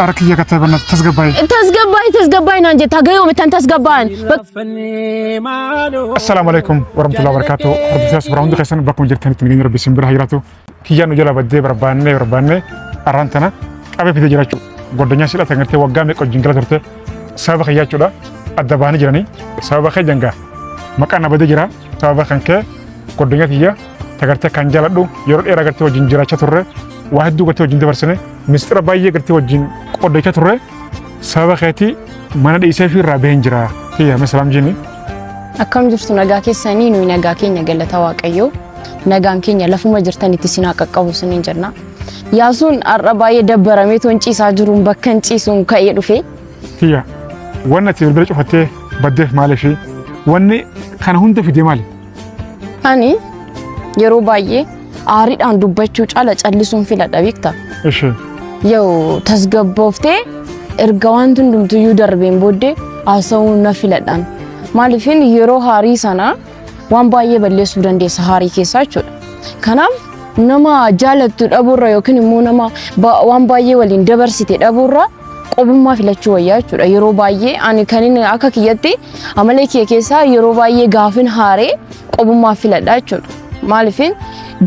Ara kiyya katee banna tasgabbaa'e. Tasgabbaa'e tasgabbaa'e naan jetta haga yoomittan tasgabbaa'an. Assalaamu alaikum warahmatullahi wabarakatuh. Hordoftoota suuraa hundi keessan bakkuma jirtanitti nageenya rabbi isin bira haa jiraatu. Kiyyaan nu jala baddee barbaannee barbaannee arraan tana qabee fidee jira jechuudha. Goddanyaa sidha tan gartee waggaa meeqa wajjin gala turte sababa kiyyaa jechuudha. Adda bahanii jiranii sababa kee jangaa maqaan na badee jira sababa kan kee goddanyaa tiyya ta gartee kan jaaladhu yeroo dheeraa gartee wajjin jiraachaa turre waa hedduu gartee wajjin dabarsine mistira baay'ee gartee wajjin qooddachaa turre sababa keetii mana dhiisee fi irraa baheen jira. Kiyya mee salaam jiini. Akkam jirtu nagaa keessanii nuyi nagaa keenya galata Waaqayyoo nagaan keenya lafuma jirtanitti isin haa qaqqabu isiniin jenna. Yaasuun har'a baay'ee dabbaramee toon ciisaa jiruun bakka hin ciisuun ka'ee dhufe. Kiyya wanni ati bilbila cufattee baddeef maaliifi wanni kana hunda fidee maali? Ani yeroo baay'ee aariidhaan dubbachuu caala callisuun filadha beekta. Ishi. Yoo tasgabbooftee erga wanti hundumtuyyuu darbeen booddee haasa'uu na filadhaan. Maaliifin yeroo haarii sana waan baay'ee balleessuu dandeessa haarii keessaa jechuudha. Kanaaf nama jaalattu dhabuurra yookiin immoo nama waan baay'ee waliin dabarsite dhabuurra qobummaa filachuu wayyaa jechuudha. Yeroo baay'ee ani kan inni akka kiyyatti amala kiyya keessaa yeroo baay'ee gaafin haaree qobummaa filadha jechuudha. Maaliifin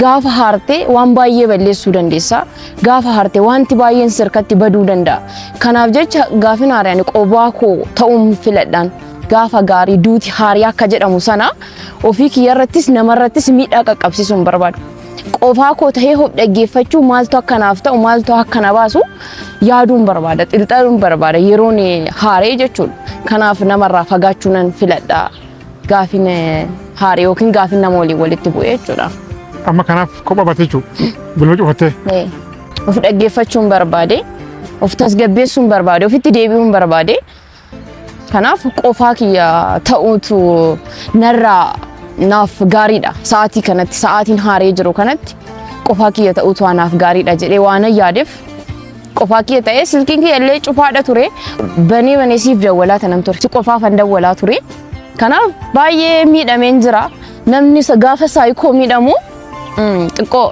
gaafa haarte waan baay'ee balleessuu dandeessa. Gaafa haarte wanti baay'een sirkatti baduu danda'a. Kanaaf jecha gaafin haare ani qobaa koo ta'uun filadhaan. Gaafa gaarii duuti haarii akka jedhamu sana ofii kiyyarrattis namarrattis miidhaa qaqqabsiisuu hin barbaadu. Qofaa koo tahee of dhaggeeffachuu maaltu akka naaf ta'u maaltu akka na baasu yaaduun barbaada xilxaluun barbaada yeroon haaree jechuudha. Kanaaf namarraa fagaachuu nan filadha gaafin haaree yookiin gaafin nama waliin walitti bu'ee jechuudha. Amma kanaaf kophaa baate jechuudha. Bilbila cufattee. Of dhaggeeffachuun barbaade, of tasgabbeessuun barbaade, ofitti deebi'uun barbaade. Kanaaf qofaa kiyya ta'uutu narraa naaf gaariidha. Sa'aatii kanatti, sa'aatiin haaree jiru kanatti qofaa kiyya ta'uutu naaf gaariidha jedhee waan yaadeef qofaa kiyya ta'ee silkiin kiyya illee cufaadha ture. Banee banee siif dawwalaa tanan ture. Si qofaafan dawwalaa ture. Kanaaf baay'ee miidhameen jira. Namni gaafa saayikoo miidhamu xiqqoo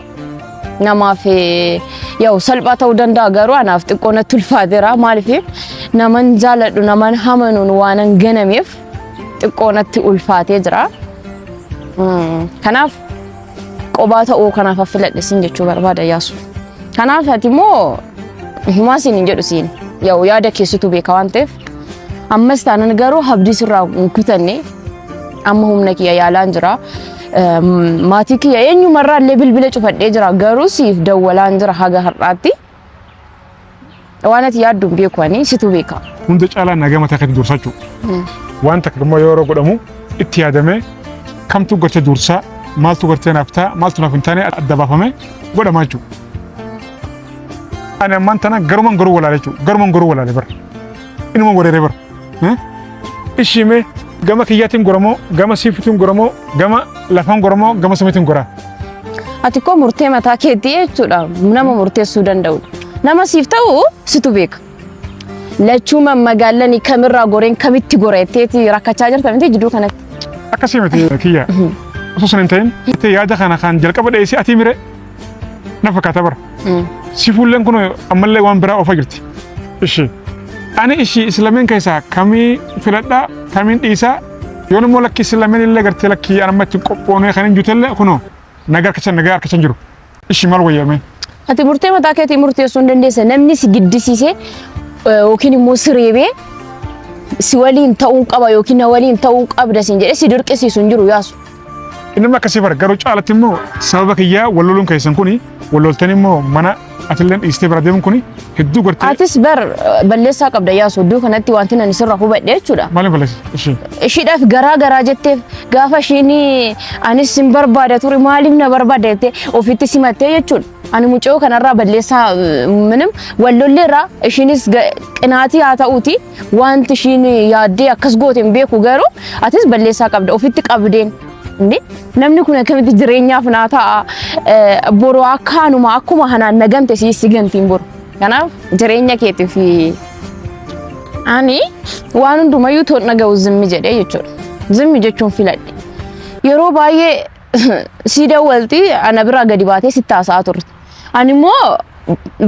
namaaf yaa'u salphaa ta'uu danda'a garuu anaaf xiqqoo natti ulfaateera. Maaliif naman jaaladhu naman hamanuun waanan ganameef xiqqoo natti ulfaatee jira. Kanaaf qobaa ta'uu kanaaf filadhe siin jechuu barbaada Yaasu. Kanaaf ati immoo himaa siin hin jedhu siin yaa'u yaada keessattuu beeka waan ta'eef ammas taanan garuu abdii sirraa hin kutanne amma humna kiyya yaalaan jira. Maatii kiyya eenyumarraa illee bilbila cufadhee jira garuu siif dawwalaan jira haga har'aatti. Waan ati yaaddu hin beeku ani situ beeka. Hunda caalaa nagaa mataa keetii dursaa jechuudha. Waan takka immoo yeroo godhamu itti yaadamee kamtu gartee dursaa maaltu gartee naaf ta'a maaltu naaf hin taane adda baafamee godhamaa jechuudha. Ani ammaan tana garuman garuu walaale jechuudha. Garuman garuu walaale bara. Inuma wareeree bara. Ishii mee gama kiyyaatiin goramoo gama siifitiin goramoo gama lafaan goramoo gama samiitiin goraa. Ati koo murtee mataa keetii jechuudha nama murteessuu danda'udha. Nama siif ta'u situ beeka. Lachuu mammagaallanii kamirraa goreen kamitti gora jetteeti rakkachaa jirta miti jidduu kanatti. Akkasii miti kiyya. Osoo sana hin ta'in yaada kana kan jalqaba dhiyeessee atii mire na fakkaata bara. Sifuulleen kun ammallee waan biraa oofaa jirti. Ishii. Ani ishii islameen keessaa kamii filadhaa kamiin dhiisaa yoon immoo lakkii islameen illee gartee lakkii an amma ittiin qophoonee kan hin jutellee kunoo nagaa harkachan nagaa harkachan jiru. Ishii maal wayyamee? Ati murtee mataa keetii murteessuu hin dandeessa. Namni si giddisiisee yookiin immoo si reebee si waliin ta'uu qaba yookiin na waliin ta'uu qabda siin jedhee si dirqisiisu hin jiru Yaasu. Inni amma akkasii bara garuu caalatti immoo sababa kiyyaa wal loluun keessan kuni wal loltanii immoo mana atilleen dhiistee bira deemuun kuni hedduu gartee. Atis bar balleessaa qabda Yaasu iddoo kanatti wanti ani sirra hubadhe jechuudha. Maaliin balleessa ishii? Ishiidhaaf garaa garaa jetteef gaafa ishiin anis sin barbaada ture maaliif na barbaada jettee ofitti simattee jechuudha. Ani mucayoo kanarraa balleessaa minim wal lolleerraa ishiinis qinaatii haa ta'uuti wanti ishiin yaaddee akkas goote hin beeku garuu atis balleessaa qabda ofitti qabdeen. Inde namni kun akkamitti jireenyaaf naa ta'a boru akkaanuma akkuma hanaan na gante siis si gantiin boru. Kanaaf jireenya keetiif ani waan hundumayyuu toon dhaga'u zimmi jedhee jechuudha. Zimmi jechuun filadhe. Yeroo baay'ee si dawwalti ana biraa gadi baatee sitti haasa'aa turte. Ani immoo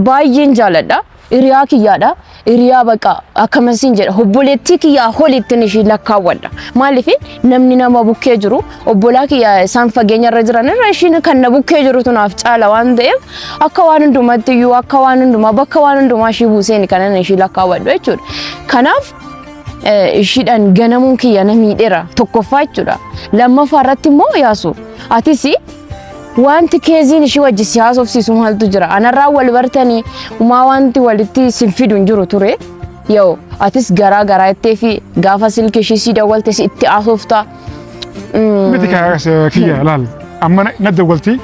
baay'een jaaladha. Hiriyaa kiyyaadha. Hiriyaa baqa akkamasiin jedha, obboleettii kiyyaa holittin ishii lakkaawwadha. Maaliif namni nama bukkee jiru obbolaa kiyyaa isaan fageenya irra jiran irra ishiin kan na bukkee jirutu naaf caala waan ta'eef, akka waan hundumatti iyyuu, akka waan hundumaa, bakka waan hundumaa ishii buuseen kanan ishii lakkaawwadhu jechuudha. Kanaaf ishiidhaan ganamuun kiyya na miidheera tokkoffaa jechuudha. Lammaffaa irratti immoo, Yaasu, atis wanti keeziin ishii wajji si haasofsiisu maaltu jira? Anarraa wal bartanii umaa wanti walitti sin fidu hin jiru ture. Yoo atis garaa garaa jettee fi gaafa silki ishii si dawwalte si itti haasofta. Miti kiyya, laal, amma na dawwalti,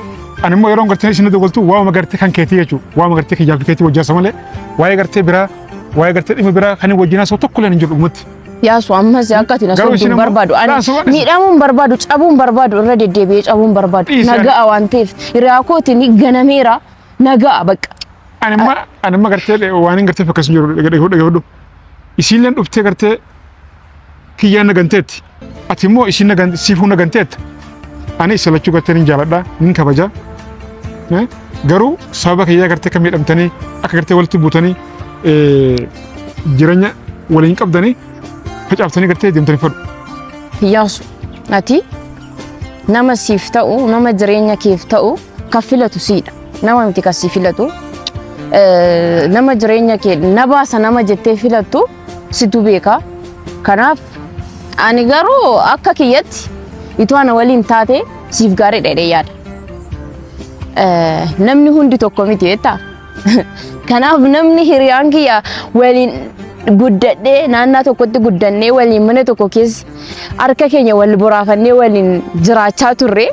ani immoo yeroo gartee isin na dawwaltu waa'uma gartee kan keetii jechuudha. Waa'uma gartee kiyyaa fi keetii wajjin malee waa'ee gartee biraa, waa'ee gartee dhimma biraa kan wajjin haasa'u tokko illee hin jiru dhugumatti. Yaasu, ammas akka ati na Garuu sobdu isin hin ammoo- barbaadu. Ani Laa, soba dhisi. miidhamuu hin barbaadu, cabuu hin barbaadu, irra deddeebi'ee cabuu hin barbaadu. Dhiisi. Naga'a waan ta'eef hiriyaa kootiin ganameera, naga'a bakka. Ani amma gartee waan hin gartee fakkeessu jiru dhaggeeffadhu. Isiilleen dhuftee gartee kiyyaan na ganteetti. Ati immoo isiin na siifuu na ganteetta. Ani isa lachuu gartee nin jaaladha, nin kabaja. Garuu sababa kiyyaa gartee akka miidhamtanii, akka gartee walitti buutanii, jireenya waliin qabdanii facaaftanii gartee deemtanii fadhu. Yaasu, ati nama siif ta'u, nama jireenya keef ta'u kan filatu siidha. Nama miti kan si filatu. Nama jireenya kee na baasa nama jettee filattu situ beeka. Kanaaf ani garuu akka kiyyatti itoo ana waliin taate siif gaariidha jedhee yaada. Namni hundi tokko miti jettaa? Kanaaf namni hiriyaan kiyya waliin guddadhee, naannaa tokkotti guddannee, waliin mana tokko keessa harka keenya wal boraafannee waliin jiraachaa turre,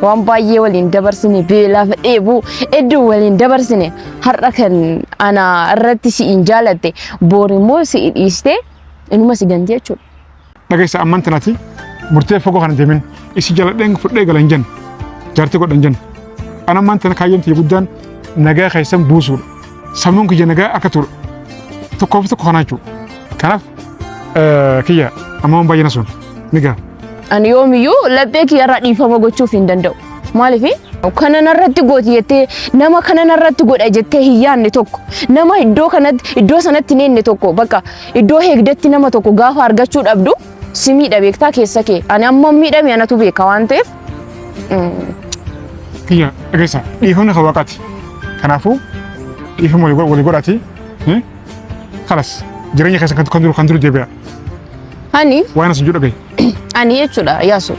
waan baay'ee waliin dabarsine, beelaaf dheebuu hedduu waliin dabarsine, har'a kan ana irratti si'in jaalatte boor immoo si'i dhiistee inuma si ganti jechuudha. Dhageessa, amman tanati murtee fagoo kana deemin, isi jaladheen fudhee gala hin jenne, jaartii godhan jenne. Ana amman tana kaayyoon tiyya guddaan nagaa keessan buusuudha. Sammuun kiyya nagaa akka ture. Tokkoo fi tokko kanaa jechuudha. Kanaaf kiyya amma waan baay'ee na sun ni gaha. Ani yoomiyyuu laphee kiyyarraa dhiifama gochuuf hin danda'u. Maaliif kana narratti gooti jettee, nama kana narratti godha jettee hin yaadne tokko, nama iddoo kanatti iddoo sanatti hin eenne tokko, bakka iddoo heegdetti nama tokko gaafa argachuu dhabdu si miidha, beektaa, keessa kee. Ani amma miidhame anatu beeka waan ta'eef. Kiyya, dhageessa, dhiifamni kan waaqaati. Kanaafuu dhiifama walii godhaati. Kalas jireenya keessa kan duru deebi'a. Ani Waan as jiru dhagahi. Ani jechuudha, Yaasu.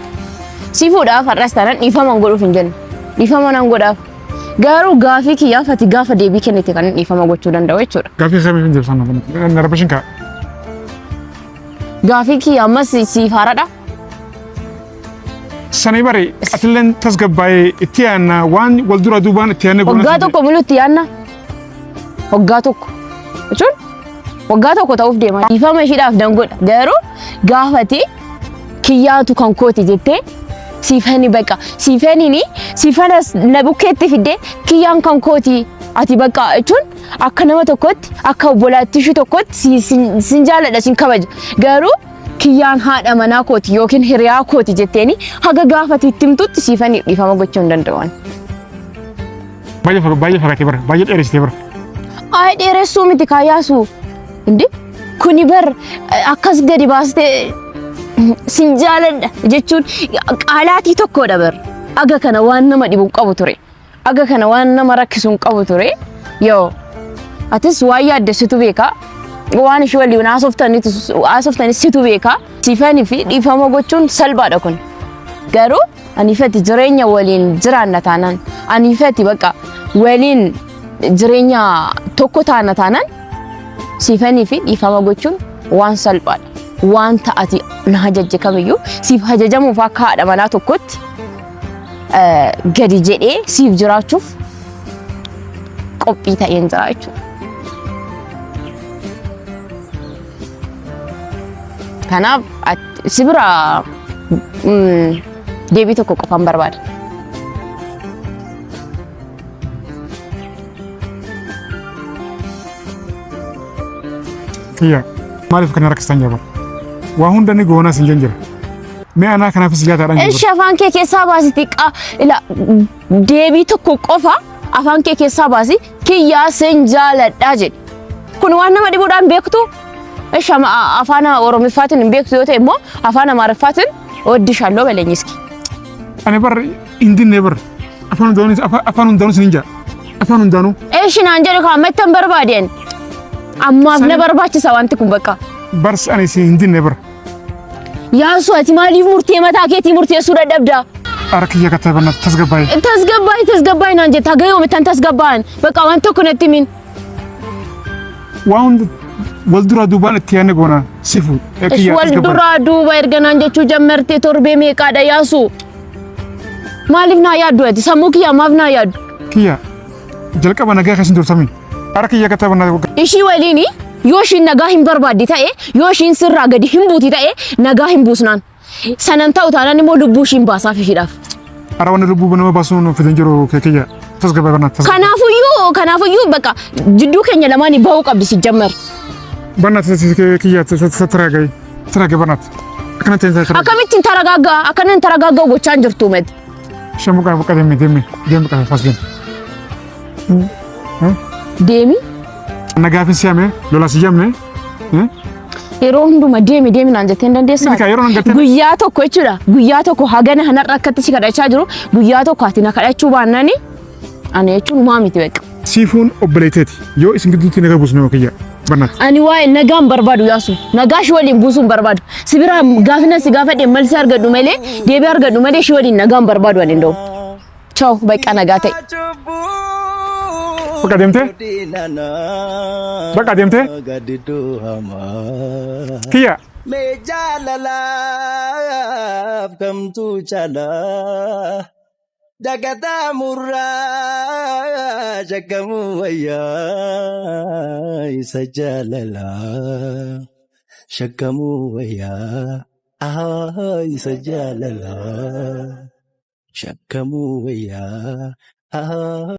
Si fuudhaaf har'as taanaan dhiifama hin godhuuf hin jenne. Dhiifama nan godhaaf. Garuu gaafii kiyyaaf ati gaafa deebii kennite kan dhiifama gochuu danda'u jechuudha. Gaafii samii hin deebisan na rabbashin kaa. Gaafii kiyya ammas siif haaradha. Sanii bari atilleen tasgabbaa'ee itti yaadna, waan wal dura duubaan itti yaadne. Waggaa tokko mulutti yaadna. Waggaa tokko jechuun waggaa tokko ta'uuf deema. Dhiifama ishiidhaaf dan godha. Garuu gaafati kiyyaatu kan kooti jettee siifani baqa. Siifaniini siifanas na bukkeetti fiddee kiyyaan kan kooti ati baqa jechuun akka nama tokkotti, akka obbolaatti ishii tokkotti sin jaaladha, sin kabaja. Garuu kiyyaan haadha manaa kooti yookiin hiriyaa kooti jetteeni haga gaafati itti himtutti siifanii dhiifama gochuu hin danda'an. Baay'ee baay'ee fagaatee bara, baay'ee dheeressitee bara. Ay, dheeressuu miti kaayyaasu. Indi kuni bar akkas gadi baastee sin jaaladha jechuun qaalaatii tokkodha bar. Aga kana waan nama dhibu hin qabu ture. Aga kana waan nama rakkisu hin qabu ture. Yoo atis waan yaaddessitu beeka. Waan ishee waliin haasoftani situ beeka. Siifanii fi dhiifama gochuun salphaadha kun. Garuu ani fati jireenya waliin jiraanna taanaan, ani fati bakka waliin jireenya tokko taana taanaan, siifanii fi dhiifama gochuun waan salphaadha. Wanta ati na ajajje kamiyyuu siif ajajamuuf akka haadha manaa tokkotti gadi jedhee siif jiraachuuf qophii ta'een jira jechuudha. Kanaaf si bira deebii tokko qofaan barbaada. Kiyya, maaliif kana rakkistan jaba? Waa hunda ni goonas hin jira. Mee anaa kanaafis jaataadhaan Ishi, afaan kee keessaa baasiti ila deebii tokko qofa afaan kee keessaa baasi, kiyyaa sin jaaladhaa jedhi. Kun waan nama dhibuudhaan beektu. Ishi afaan Oromiffaatiin hin beektu yoo ta'e immoo afaan Amaariffaatiin እወድሻለሁ በለኝ እስኪ። Ani bar hin dinne bar. Afaan hundaanuu, afaan hundaanuu sin jaa. Afaan hundaanuu. Eeshi naan jedhu kaa ammattan barbaadeen. Ammaaf na barbaachisa wanti kun bakka. Bars ani si hin dinne bar. Yaasu, ati maaliif murtee mataa keetii murteessuu dadhabda? Ara kiyya kattaa barnaata tasgabbaa'e. Tasgabbaa'e, tasgabbaa'e naan jetta. Haga yoomittan tasgabbaa'an? Bakka waan tokko natti himin. Waan hunda wal duraa duubaan itti yaadne goona sifu. Ishi wal duraa duuba erga naan jechuu jammartee torbee meeqaadha, Yaasu? Maaliif naa yaaddu ati? Sammuu kiyyaa maaf naa yaaddu? Kiyya, jalqaba nagaa keessan turtami. Ara kiyya kattaa barnaata. Ishii waliin yoo ishiin nagaa hin barbaaddi ta'e, yoo ishiin sirraa gadi hin buuti ta'e, nagaa hin buusnaan. Sanan ta'u taanaan immoo lubbuu ishiin baasaaf ishiidhaaf. Ara wanni lubbuu nama baasuun fidan jiru kiyya. Tasgabbaa'e barnaata. Kanaafuyyuu bakka jidduu keenya lamaanii bahuu qabdi si jammar. Barnaata kiyya, taraga'i. Taraga'i barnaata. Akkanatti hin taraga'i. Akkamittiin taragaaggaa akkanan taragaaggaa gochaa hin jirtu mati. Shamuqaa bakka deemi, deemi, deemi, qabe fas deemi. Deemi. Nagaafin si'ame lola si jamne. Yeroo hunduma deemi deemi naan jettee hin dandeessaa? Miti yeroo nan gartee. Guyyaa tokko jechuudha. Guyyaa tokko hagana kanarra akkatti si kadhachaa jiru. Guyyaa tokko ati na kadhachuu baannani ani jechuun maa miti beeku. Siifuun obboleetteeti. Yoo isin gidduutti nagaa buusne kiyya barnaata. Ani waa'ee nagaan barbaadu, Yaasu. Nagaa ishee waliin buusuun barbaadu. Si biraa gaafina si gaafadhe malsi argadhu malee, deebii argadhu malee, ishee waliin nagaan barbaadu ani hin. Ciao, bakka nagaa ta'e. Bakka deemtee? Bakka deemtee? Kiyya. Mee jaalalaaf kamtu caalaa dagataa murraa shakkamuu wayyaa, isa jaalalaa shakkamuu wayyaa, isa jaalalaa shakkamuu wayyaa.